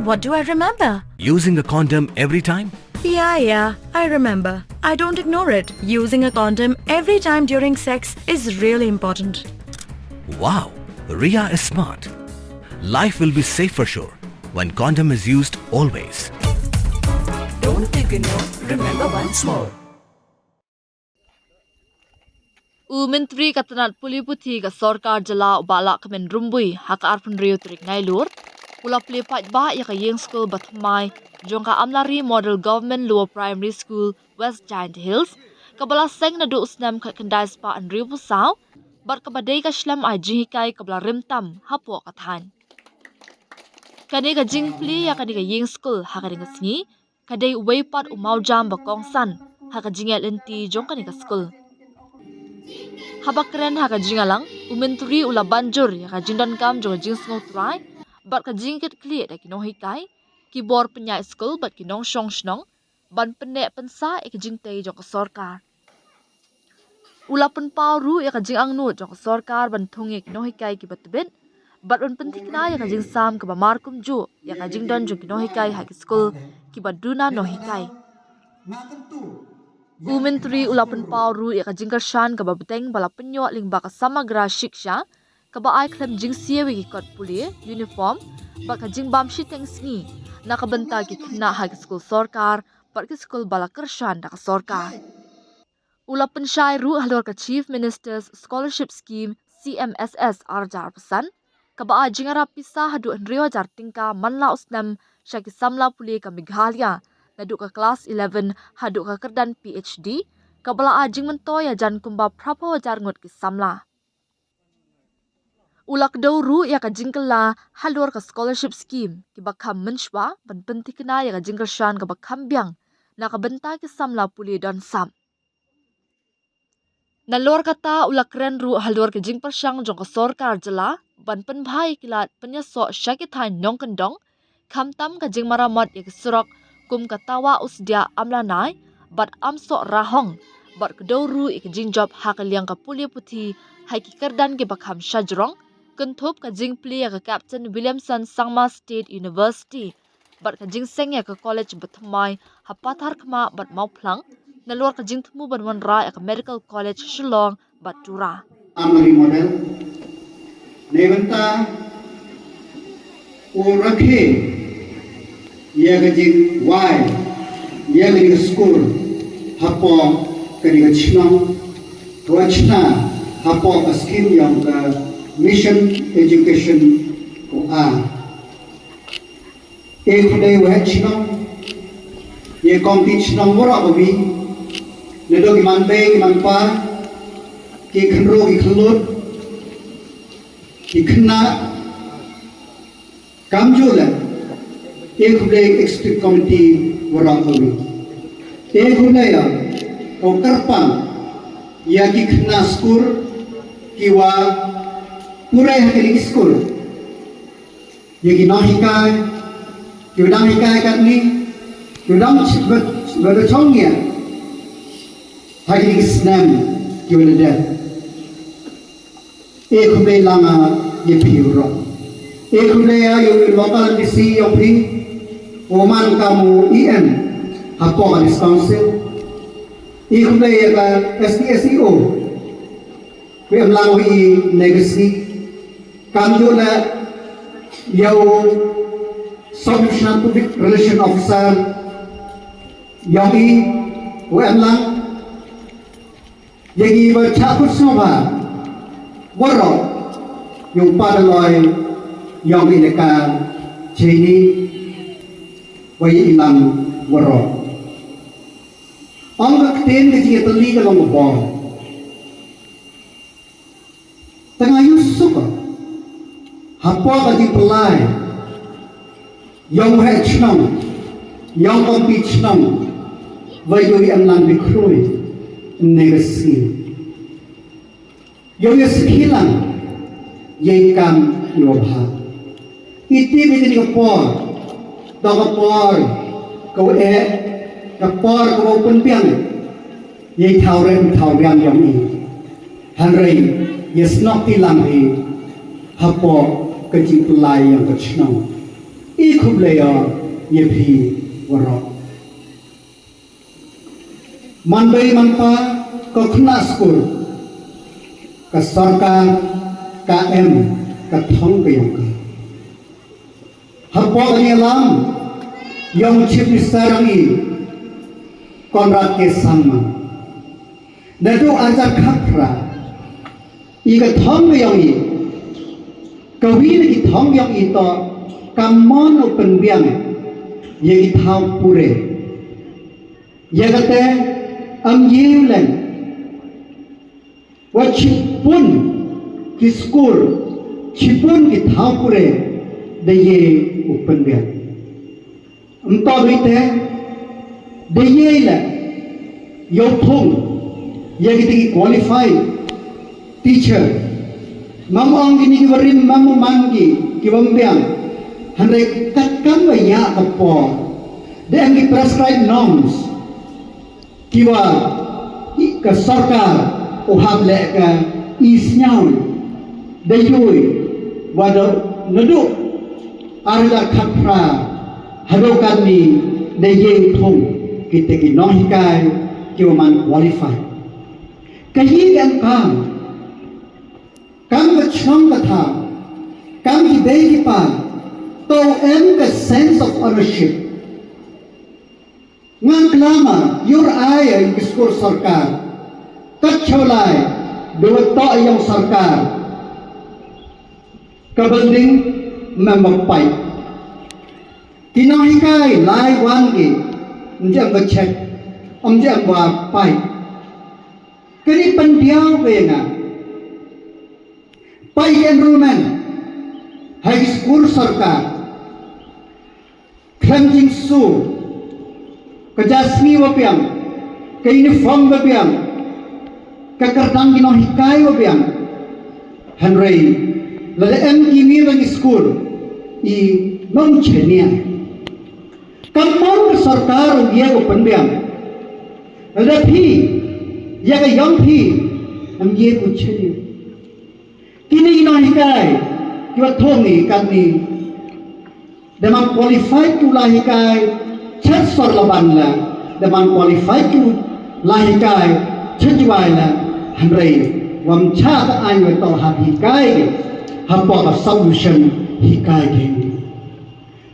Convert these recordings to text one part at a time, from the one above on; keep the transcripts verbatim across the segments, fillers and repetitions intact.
What do I remember? Using a condom every time? Yeah, yeah, I remember. I don't ignore it. Using a condom every time during sex is really important. Wow, Ria is smart. Life will be safe for sure when condom is used always. Don't ignore, remember once more. U Myntri ka tnat pule puthi ka sorkar jylla u Bah Lahkmen Rymbui ha ka arphew hynriew tarik Nailur u la plie paidbah ïa ka ïing skul bathymmai jong ka Amlari Model Government Lower Primary School, West Jaintia Hills, kaba la seng naduh u snem khatkhyndai spah hynriewphew saw bad kaba dei ka shlem ai jinghikai kaba la rim tam hapoh ka thaiñ. Kane ka jingplie ïa kane ka ïing skul ha kane ka sngi ka dei uwei pat u mawjam ba kongsan ha ka jingïaid lynti jong kane ka skul. Haba kren ha ka jingïalang, u Myntri u la ban jur ïa ka jingdonkam jong ka jingsngewthuh bad ka jingkitkhlieh da ki nonghikai, ki bor pynïaid skul bad ki nongshong shnong ban pynneh pynsah ïa ka jingtei jong ka sorkar. U la pynpaw ruh ïa ka jingangnud jong ka sorkar ban thung ïa ki nonghikai kiba tbit bad ban pynthikna ïa ka jingsam kaba mar kumjuh ïa ka jingdon jong ki nonghikai ha ki skul kiba duna nonghikai. U Myntri u la pynpaw ruh ïa ka jingkyrshan kaba bteng ba la pynïoh lyngba ka Samagra Shiksha, kaba ai khlem jingsiew ïa ki kot pule, uniform bad ka jingbam shiteng sngi na ka bynta ki khynnah ha ki skul sorkar bad ki skul ba la kyrshan da ka sorkar. U la pynshai ruh halor ka Chief Minister's Scholarship Scheme, C M S S, ar hajar arphew san, kaba ai jingïarap pisa haduh hynriew hajar tyngka man la u snem sha ki samla pule ka Meghalaya naduh ka klas eleven haduh ka kyrdan P H D, kaba la ai jingmyntoi hajan kumba phraphew hajar ngut ki samla. U la kdew ruh ïa ka jingkylla halor ka scholarship scheme kiba kham mynshuwa ban pynthikna ïa ka jingkyrshan kaba kham biang na ka bynta ki samla pule don sap. Nalor kata u la kren ruh halor ka jingpyrshang jong ka sorkar jylla ban pynbha ïa ki lad pynïasoh sha ki thaiñ nongkyndong, khamtam ka jingmaramot ïa ki surok kum ka Tawah Usdiah Amlanai bad Amsoh Rahong, bad kdew ruh ïa ka jingjop ha ka liang ka pule puthi ha ki kyrdan kiba kham shajrong, kynthup ka jingplie ïa ka Captain Williamson Sangma State University bad ka jingseng ïa ka college bathymmai ha Patharkhmah bad Mawphlang, nalor ka jingthmu ban wanrah ïa ka Medical College Shillong bad Tura. Amlari Model. Neibynta u rakhe ïa ka jingwai ïa ka jingskul hapoh ka dei ka chnong, ka wa chna hapoh ka skim ïa ka Mission Education ko a. E khublei waheh chnong, ïa komiti chnong waroh kawi, naduh ki man bei ki man pa, ki khynroo ki khynlut, ki khynnah, kamjooh leh e khublei executive committee waroh kawi. E khublei ïa u kyrpang ïa ki khynnah skul ki wa pule ha kine ki skul. Ïa ki nonghikai, ki u dang hikai katne, ki u dang ch-, ba, ba da chong ïa ha kine ki snem ki u la dep. E khublei lang ïa phi u rok. E khublei ïa u local M D C ïa phi, u man kam u E M hapoh ka District Council. E khublei ïa ka S D S E O, u em lang u i ne ka sngi. Kamjooh leh ïa u Sub Divisional Public Relation Officer, ïa u i u em lang. Ïa ki ba chah kut sngewbha waroh, ïa u pa da loi, ïa u i leka cheini, wa i lang waroh. Ong ka ktien ka jingïatylli ka long ka bor. Tang ïa u suk hapoh ka jingpyllait ïa u heh chnong, ïa u kompi chnong, wa ïa u em lang bi khrui ne ka sngi. Ïa u ïa sakhi lang ïa i kam i wa bha. I tip ïa kane ka por, da ka por ka wa eh, ka por ka wa pynbiang ïa i thaw rem thaw riang ïa i. Hynrei ïa snoh ti lang hi hapoh ka jingpyllait ïa ka chnong. I khublei ïa phi waroh. Man bei man pa, ka khynnah skul, ka sorkar ka em ka thong ka ïong ka. Hapoh ka ïalam ïong Chief Minister ïong i Conrad K Sangma, naduh arhajar khatphra, i ka thong ka ïong i, ka wi na ki thong ïong i to, ka mon u pynbiang ïa ki thaw pure. Ïa kata, ym ye u leng, wat shipun ki skul, shipun ki thaw pure, da ye u pynbiang. Ym toh beit te, da ye la ïoh thung ïa kita ki qualified teacher. Mam ong kine ki barim mam man ki, ki bym biang. Hynrei kat kam ba ïa ka por, da em ki prescribed norms. Kiwa ka sorkar u hap leh ka i sñiaw da yui wa da naduh arhajar khatphra haduh katni da ye thung kita ki nonghikai kiwa man qualified. Ka yi em kam, kam ka chnong ka thaw, kam ki bei ki pa, to em ka sense of ownership. Ngan klam ïa u rai ïa ki skul sorkar. Kat chawlai, dua toh ïa u sorkar. Ka building member pai. Ki nonghikai lai wan ki, ym jam ka check, ym jam wa pai. Kani pyndiaw ka ïa nga. Pai enrollment ha ki skul sorkar. Khlem jingsiew, ka jasngi wa biang, ka uniform wa biang, ka kyrdan ki nonghikai wa biang. Hynrei lada em ki mih na ki skul, i nongchenia. Kam mon ka sorkar u ye u pynbiang. Lada phi, ïa ka ïong phi, ym ye u chenia. Kini ki nonghikai kiwa thung ni katni, da man qualified ki u la hikai, chet sor la ban la, da man qualified ki u la hikai, chet jwai la, hynrei wam cha ka aiñ wa toh hap hikai, hapoh ka solution hikai ki.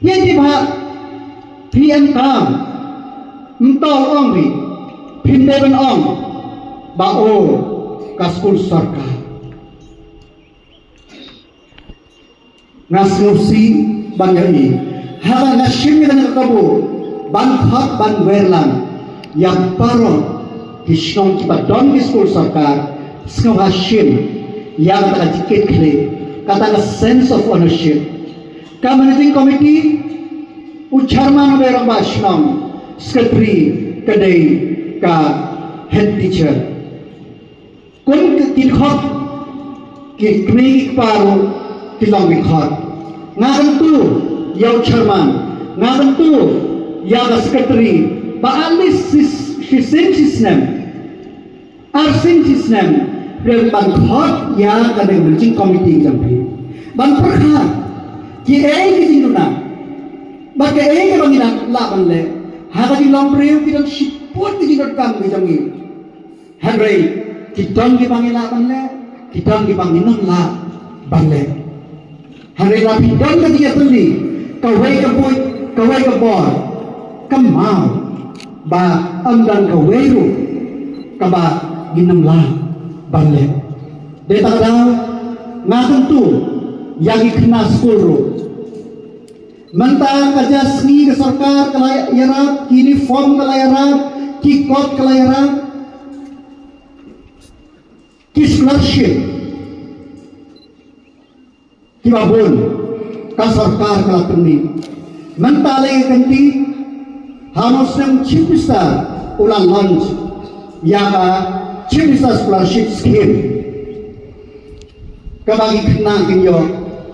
Ïa ki ba phi em kam, ym toh ong phi, phim dei ban ong ba o ka skul sorkar. Nga sngewsih ban ïa i. Haba nga shim ïa kane ka kabu ban khot ban wer lang ïa baroh ki shnong kiba don ki skul sorkar, sngewbha shim ïa kata ka jingkitkhlieh, kata ka sense of ownership. Ka managing committee, u chairman u dei rangbah shnong, secretary ka dei ka head teacher. Kum ki khot, ki kmie ki kpa ruh ki long ki khot. Nga kyntu ïa u chairman, nga kyntu ïa ka secretary, ba at least shi, shisien shisnem, ar sien shisnem, phi dei ban khot ïa ka managing committee jong phi ban pyrkhat kiei ki jingduna bad kiei kiba ngi lah ban leh. Ha ka jinglong briew ki don shibun ki jingdonkam ki jong ngi. Hynrei ki don kiba ngi lah ban leh, ki don kiba ngim lah ban leh. Hynrei lada phi don ka jingïatylli, kawei ka buit, kawei ka bor, kynmaw ba ym don kawei ruh kaba ngin ym lah ban leh. Dei ta ka daw nga kyntu ïa ki khynnah skul ruh. Mynta ka ja sngi ka sorkar ka la ïarap, ki uniform ka la ïarap, ki kot ka la ïarap, ki scholarship kiba bun ka sorkar ka la pynmih. Mynta lei ka kynti, ha u snem Chief Minister u la launch ïa ka Chief Minister Scholarship Scheme, kaba ki khynnah kin ïoh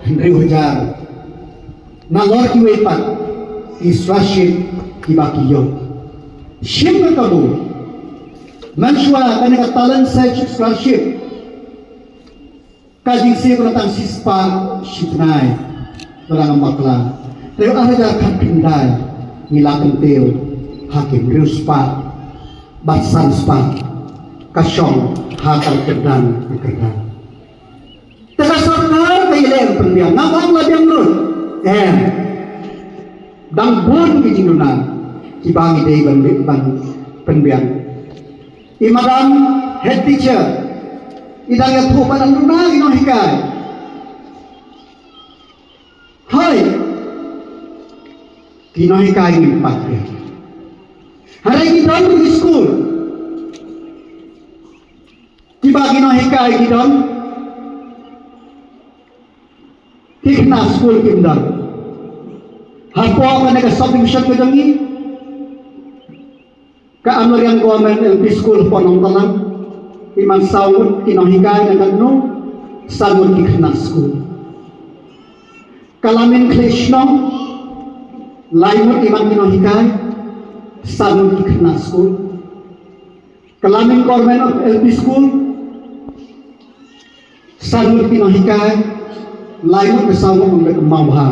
hynriew hajar. Nalor kiwei pat ki scholarship kiba ki ïoh. Shim ka kabu, mynshuwa kane ka Talent Search Scholarship, ka jingsiew ka la tang shispah shibnai, ka la ngam bakla. Te ar hajar khatkhyndai ngi la kyntiew ha ki hynriew spah bad san spah ka shong ha ka kyrdan ka kyrdan. Te ka sorkar ka ïaleh pynbiang, nga ong la biang lut. Em. Dang bun ki jingduna kiba ngi dei ban, ban pynbiang. I madam head teacher i dang ïathuh ba dang duna ki nonghikai. Hooid, ki nonghikai ngim pat biang. Hynrei ki don ki skul kiba ki nonghikai ki don, ki khynnah skul kim don. Hapoh kane ka subdivision ka jong ngi, ka Amariang Government L P School hapoh Nongtalang, i man saw ngut ki nonghikai, na kano, san ngut ki khynnah skul. Ka Lamin Khlei Shnong, lai ngut i man ki nonghikai, san ngut ki khynnah skul. Ka Lamin Government L P School, san ngut ki nonghikai, lai ngut na saw ngut, ong da ka mawbha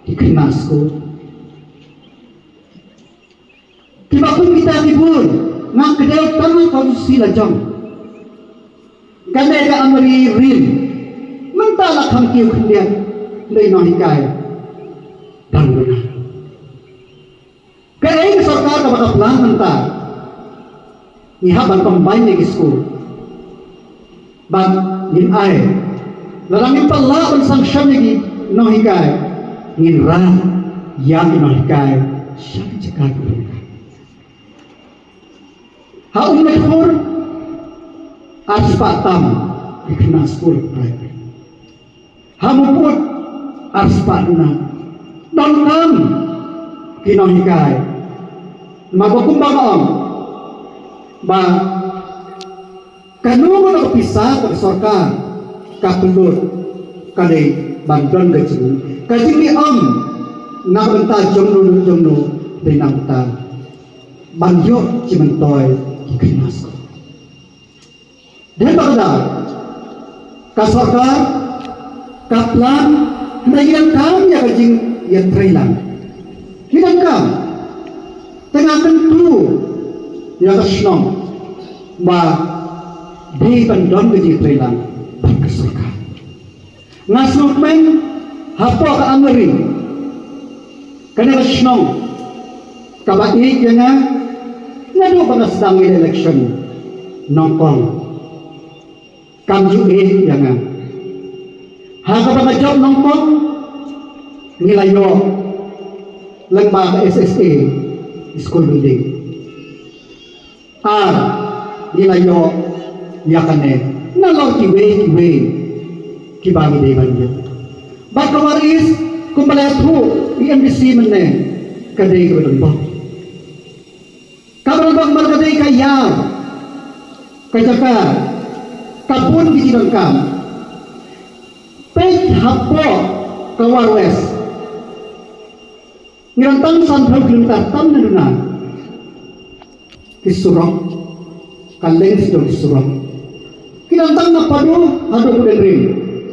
ki khynnah skul. Kiba kum kita ki bun, nga kdew tang ha konstituensi la jong. Kane ka Amri Rim, mynta la kham kiew khyndiat, dei nonghikai dang duna. Kaei ka sorkar kaba ka plan mynta? Ngi hap ban combine ïa ki skul. Bad ngin ai, lada ngim pat lah ban sanction ïa ki nonghikai, ngin rah ïa ki nonghikai sha ki jaka kiba ryngkat. Ha Umnatkhur ar spah tam ki khynnah skul primary. Ha Mawpud ar spah duna. Donkam ki nonghikai. Namar ba kumba nga ong ba kano kano ka pisa ka sorkar ka pynlut, ka dei ban don ka jing, ka jingïalam na ka bynta jong no jong no, dei na ka bynta ban ïoh jingmyntoi ki khynnah skul. Dei ba ka daw ka sorkar ka plan, hynrei ngi donkam ïa ka jingïatreilang. Ngi donkam. Te nga kyntu ïa ka shnong ba dei ban don ka jingïatreilang bad ka sorkar. Nga sngewkmen hapoh ka Amri, kane ka shnong kaba ïeit ïa nga, naduh ba nga sdang ïa ka election nyngkong kam ju ïeit ïa nga. Ha kaba nga jop nyngkong ngi la ïoh lyngba ka S S A school building. Ar, ngi la ïoh ïa kane nalor kiwei kiwei kiba ngi dei ban ïoh. Bad ka War East kumba la ïathuh i M D C mynne, ka dei kaba donbok. Kaba donbok namar ka dei ka ïar, ka jaka, ka bun ki jingdonkam. Peit hapoh ka War West. Ngi don tang sanphew kilometer tam na duna ki surok, ka length jong ki surok. Ki don tang na Padu haduh Kudengrim,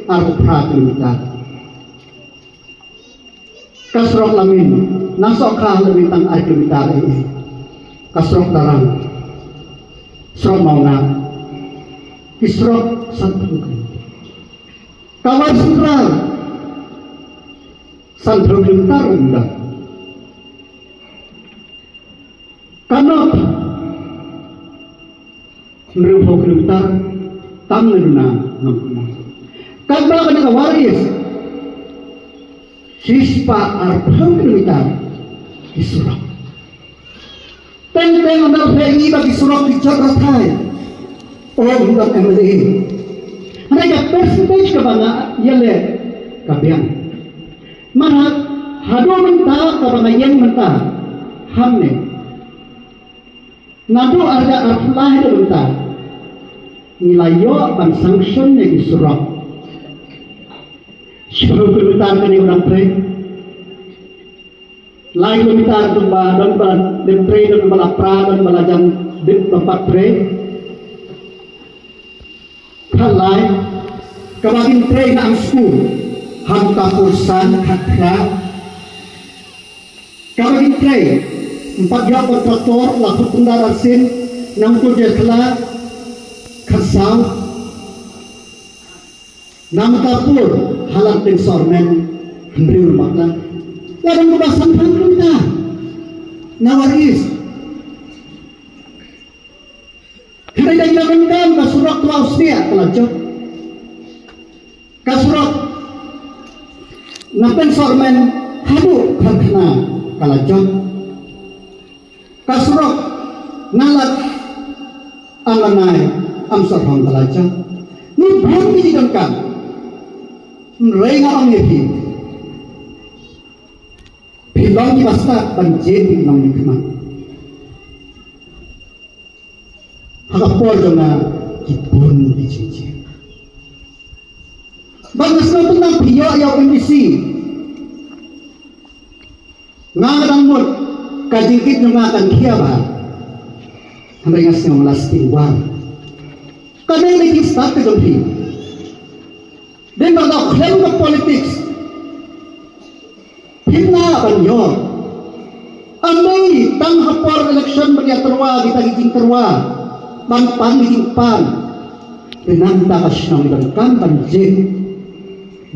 arphew phra kilometer. Ka surok Lamin, na Sohkha Lamin tang ar kilometer ei ei. Ka surok Darrang, surok Mawnah, ki surok sanphew kilometer. Ka War Central, sanphew kilometer ruh ym don. Ka North, hynriewphew kilometer tam na duna ngam kumno. Katba kane ka War East, shispah arphew kilometer ki surok. Teng teng ynda phi ïohi ba ki surok ki jot rathai, ym don M L A. Hynrei ka percentage kaba nga ïaleh ka biang. Namar haduh mynta kaba nga ïeng mynta hangne, naduh ar hajar arphew lai haduh mynta, ngi la ïoh ban sanction ïa ki surok. Shiphew kilometer kane u dang trei. Lai kilometer don ba, don ba la dep trei, don ba la pra, don ba la jan dep ba pat trei. Khatlai, kaba kin trei na ang skul, ha ka por san khatphra, Trei, em pat ïoh kontraktor la khut pynda arsien, nang tu je khla khat saw. Nang ta pur halan teng sormen hynriew rumat la. La dang ba san phan kilometer. Nawar is. Hynrei dang ïa kan ka surok twa u sniah ka la jop. Ka surok na pynsormen haduh karkhana ka la jop. Ka surok na Lad Amlanai Amsarhong ka la jop. Ni bun ki jingdonkam. Hynrei nga ong ïa phi. Phi long ki bastad ban jied ki nongmihkhmat. Ha ka por jong nga ki bun ki jingjia. Ba nga sngewtynnat phi ïoh ïa u M D C. Nga nga dang mut ka jingkit jong nga kan khia bha. Hynrei nga sngew lasting war. Ka dei ka jingstad ka jong phi. Dei ba dei khlem ka politics. Phim lah ban ïoh. Ym dei tang ha por election ban ïa tyrwa kita ki jingtyrwa. Ban pan ki jingpan. Te nangta ka shnong donkam ban jied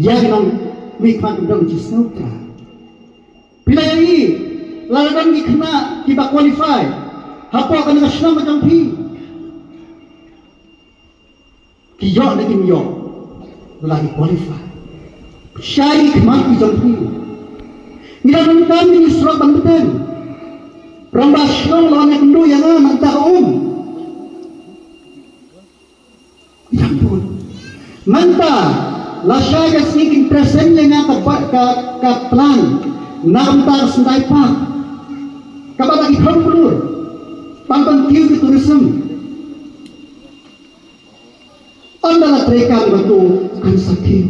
ïa ki nongmihkhmat, donkam jingsngewthuh. Phi la ïohi la don ki khynnah kiba qualify hapoh kane ka shnong ka jong phi. Ki ïoh ne kim ïoh, la ki qualify. Shai ki khmat ki jong phi. Ngi la donkam ïa ki surok ban bteng. Rangbah shnong la wan ïakynduh ïa nga, nangta ka um. Ngi la bun. Mynta la shai ka sngi kin present ïa nga ka ba-, ka, ka plan na ka bynta ka Sendai Park. Kaba la ki kham klur ban ban kiew ki tourism. Ynda la treikam katu kan sa kiew.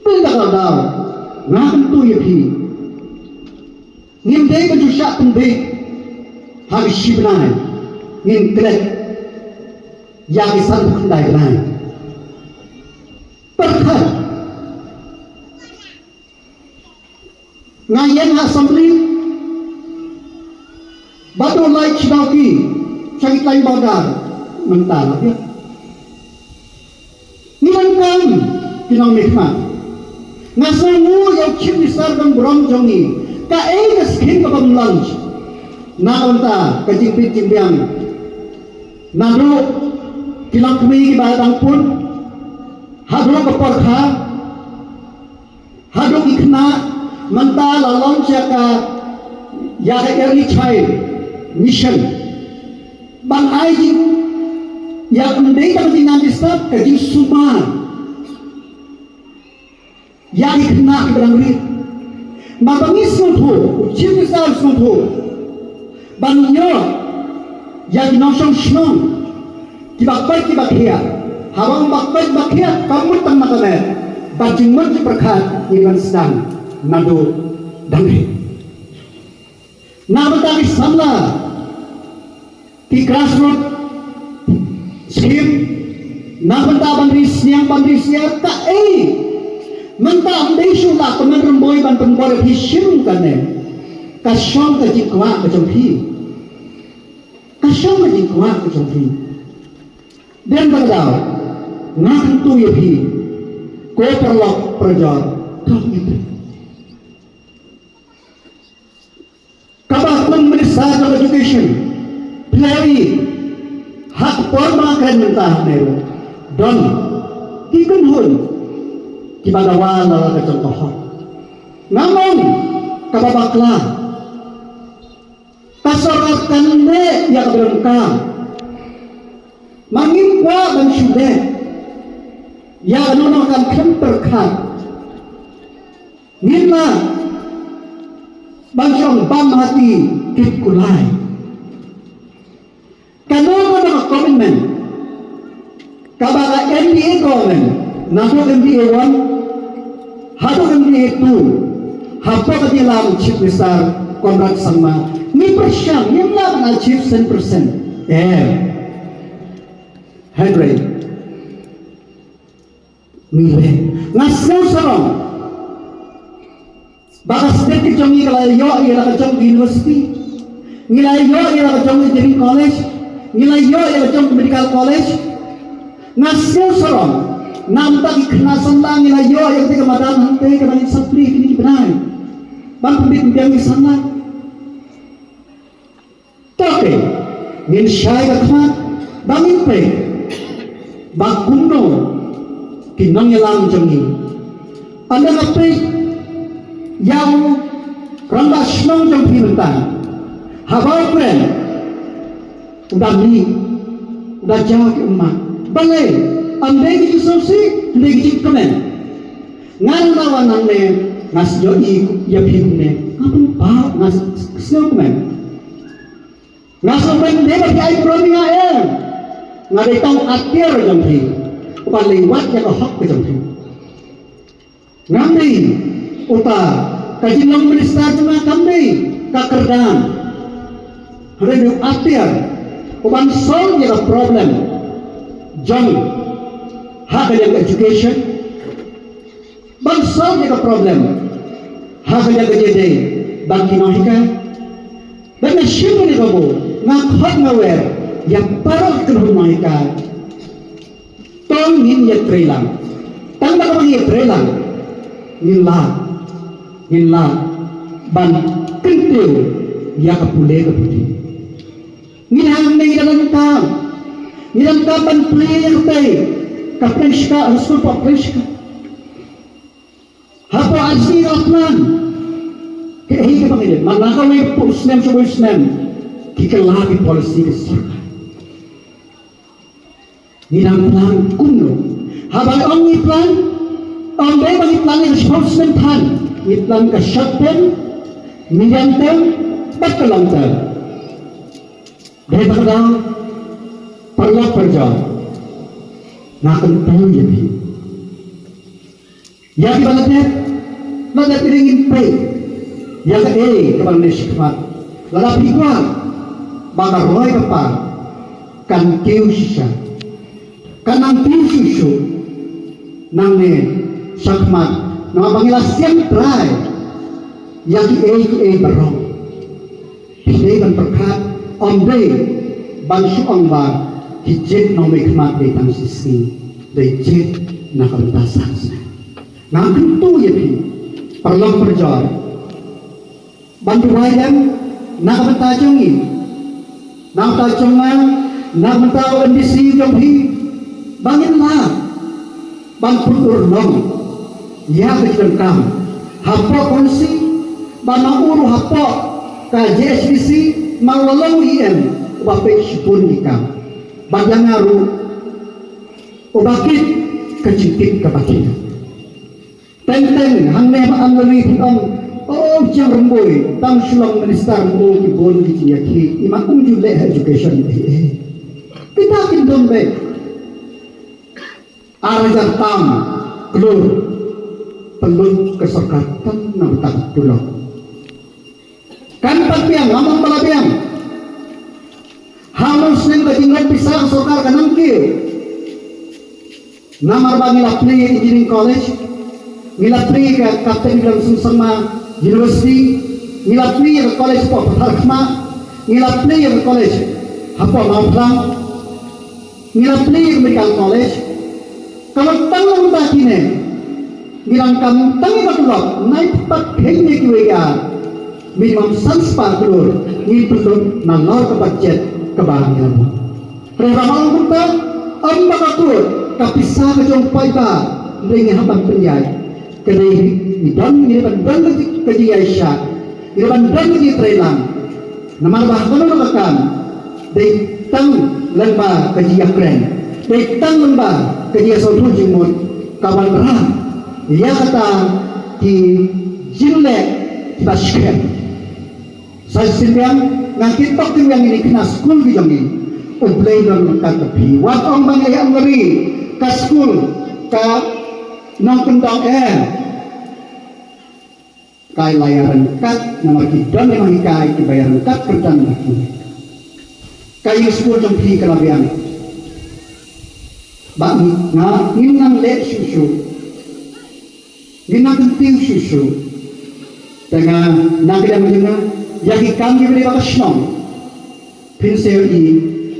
Bun da ka daw nga kyntu ïa phi. Ngim dei ban ju shah pynbeit ha ki shi bnai, ngin klet ïa ki sanphew khyndai bnai. Pyrkhat. Nga ïeng ha assembly bad u lai sha ki, sha ki tlain border mynta la biang. Ngi donkam ki nongmihkhmat. Nga sngewnguh ïa u Chief Minister ban burom jong ngi. Kaei ka skim kaba ym launch? Na ka bynta ka jingbit jingbiang naduh ki longkmie kiba dang pun haduh ka por kha. Haduh ki khynnah mynta la launch ïa ka, ïa ka Early Child Mission. Ban ai jing, ïa ka, ym dei tang ka jingnang jingstad, ka jingsumar ïa ki khynnah kiba dang rit. Ba ngi sngewthuh, u Chief Minister sngewthuh ban ïoh ïa ki nongshong shnong kiba koit kiba khiah. Haba ong ba koit ba khiah, kam mut tang na ka met, bad jingmut jingpyrkhat ngi ban sdang naduh dang rit. Na bynta ki samla, ki grassroot scheme, na bynta ban ri sniang ban ri sniang, kaei mynta ym dei shuh la Kmen Rymbui ban pynbor ïa phi shim kane. Ka shong ka jingkwah ka jong phi. Ka shong ka jingkwah ka jong phi. Dei ba ka daw nga kyntu ïa phi, ko paralok parajor, kam ïa phi. Kaba kum Minister of Education, phi la ïohi ha ka por ba nga kren mynta hangne ruh, don ki kynhun kiba dawa na la ka jong ka hok. Nga ong kaba bakla. Ka sorkar kan leh ïa kaba donkam. Ma ngim kwah ban shu leh ïa kano kano ka kam khlem pyrkhat. Ngim lah ban shong bam hati kit kulai. Kano kano ka commitment kaba ka M D A government, naduh M D A one haduh M D A two, hapoh ka jylla u Chief Minister Conrad Sangma, ngi pyrshang, ngim lah ban achieve cent percent. Eh. Hynrei ngi leh. Nga sngew sarong Ba ka state ka jong ngi ka la ïoh ïa la ka jong ka university. Ngi la ïoh ïa la ka jong ka engineering college. Ngi la ïoh ïa la jong ka medical college. Nga sngew sarong. Namar ki khynnah samla ngi la ïoh ïa ka madan hangtei kaba ngin sa plie kine ki bnai. Ban pynbit pynbiang ki samla. To te, ngin shai ka khmat, ba ngin peit ba kumno ki nongïalam jong ngi. Ynda nga peit ïa u rangbah shnong jong phi mynta, haba u kren, u da mih, u da jaw ki ummat. Balei? Ym dei ki jingsngewsih, ym dei ki jingkmen. Nga ruh nga wan hangne, nga sngew ïa phi kumne. Nga pynpaw, nga sngew kmen. Nga sngewkmen, ym dei ba phi ai burom ïa nga, em. Nga dei tang u atiar jong phi, uba leit wad ïa ka hok ka jong phi. Ngam dei uta ka jinglong minister jong nga, kam dei ka kyrdan. Hynrei u atiar uban solve ïa ka problem jong, ha ka liang ka education, ban solve ïa ka problem ha ka liang ka jingïadei bad ki nonghikai. Bad nga shim ïa ka bor, nga khot nga wer ïa baroh ki nonghikai. To ngin ïatreilang. Tang ba ka ban ïatreilang, ngin lah, ngin lah ban kyntiew ïa ka pule ka pule. Ngi hangne ngi donkam, ngi donkam ban plie ïa katei ka pdeng shka, ha skul pop pdeng shka. Hapoh R C ka la plan. Kaei kaba ngi dei? Man la kawei phew snem sha kawei snem, ki kylla ki policy ka sorkar. Ngi dang plan kumno? Haba ong ngi plan, ym dei ba ngi plan ïa ka shiphew snem than. Ngi plan ka short term, medium term, bad ka long term. Dei ba ka dang, paralok parajor, nga kyntu ïa phi. Ïa kiba la dep, la dep, ïa ngin peit ïa kaei kaba leh shakhmat. Lada phi kwah ba ka roi ka par kan kiew shisha, kan nang kiew shuh shuh nangne shakhmat, namar ba ngi la siang trai ïa kiei kiei baroh. Phi dei ban pyrkhat, ym dei ban shu ong ba ki jied nongmihkhmat dei tang shisngi, dei jied na ka bynta san snem. Nga kyntu ïa phi, paralok parajor, ban duwai lem na ka bynta jong ngi, na ka bynta jong nga, na ka bynta u M D C jong phi, ba ngin lah ban pynurlong ïa ka jingdonkam hapoh constituency, ba ma u ruh hapoh ka J H A D C ma u la long u E M uba peit shibun ki kam. Bad ïa nga ruh uba kit ka jingkit kaba khia. Teng teng hangne ha Amlari phi ong, oh, Jiang Rymbui, tang shu long minister mo ki bun ki jingïakhih, i ma um ju leh ha education, eh, eh. Kita kin don beit. Ar hajar tam klur pynlut ka sorkar tang na bynta ka tulop. Kan pat biang, ngam ong ba la biang. Ha u snem ka jinglong pisa ka sorkar ka nang kiew. Namar ba ngi la plie ïa engineering college, ngi la plie ïa ka Captain William Sangma University, ngi la plie ïa ka college hapoh Patharkhmah, ngi la plie ïa ka college hapoh Mawphlang. Ngi la plie ïa ka medical college. Ka la tang long da kine. Ngi la kam tang ïa ka tulop, nai pat kheiñ ïa kiwei ki ar. Minimum san spah klur ngi pynlut nalor ka budget kaba ngi la buh. Hynrei ba ma ong kumta, ym ba ka kut ka pisa ka jong paidbah, hynrei ngi hap ban pynïaid. Ka dei ngi don, ngi ban don ka jingïaishah, ngi ban don ka jingtreilang. Namar ba ha kano ka kam, dei tang lyngba ka jingïakren, dei tang lyngba ka jingïasngewthuh jingmut ka wanrah ïa kata ki jingleh kiba skhem. Sa shisien biang, nga kyntok kynwiang ïa kine ki khynnah skul ki jong ngi. U Blei un don ryngkat bad phi. Wat ong ba ngi ïa ri ka skul, ka nongkyndong, eh. Ka la ïaryngkat namar ki don ki nonghikai kiba ïaryngkat kyrdan bad ki. Ka ïing skul jong phi ka la biang. Ba ngi, nga, ngin nang leh shuh shuh. Ngin nang kyntiew shuh shuh. Te nga nang kdem jingno ïa ki kam ki bri ba ka shnong. Phin siew i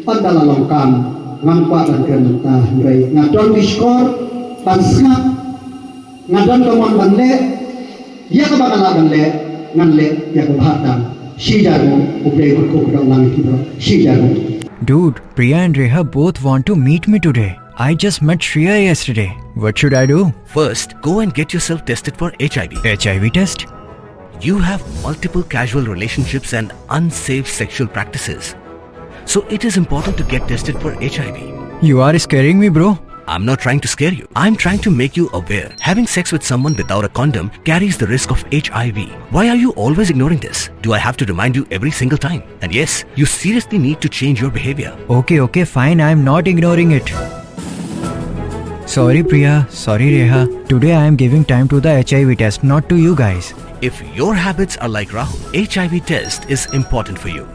ynda la long kam ngam kwah ban kren mynta hynrei nga don ki shkor ban sngap, nga don ka mon ban leh ïa kaba nga lah ban leh, ngan leh ïa kaba bha tam. Shi jar mo u Blei u kyrkhu kyrdoh lang ïa ki bro. Shi jar mo. Dude, Priya and Reha both want to meet me today. I just met Shreya yesterday. What should I do? First, go and get yourself tested for H I V. H I V test? You have multiple casual relationships and unsafe sexual practices. So it is important to get tested for H I V. You are scaring me, bro. I'm not trying to scare you. I'm trying to make you aware. Having sex with someone without a condom carries the risk of H I V. Why are you always ignoring this? Do I have to remind you every single time? And yes, you seriously need to change your behavior. Okay, okay, fine. I'm not ignoring it. Sorry, Priya. Sorry, Reha. Today I am giving time to the H I V test, not to you guys. If your habits are like Rahul, H I V test is important for you.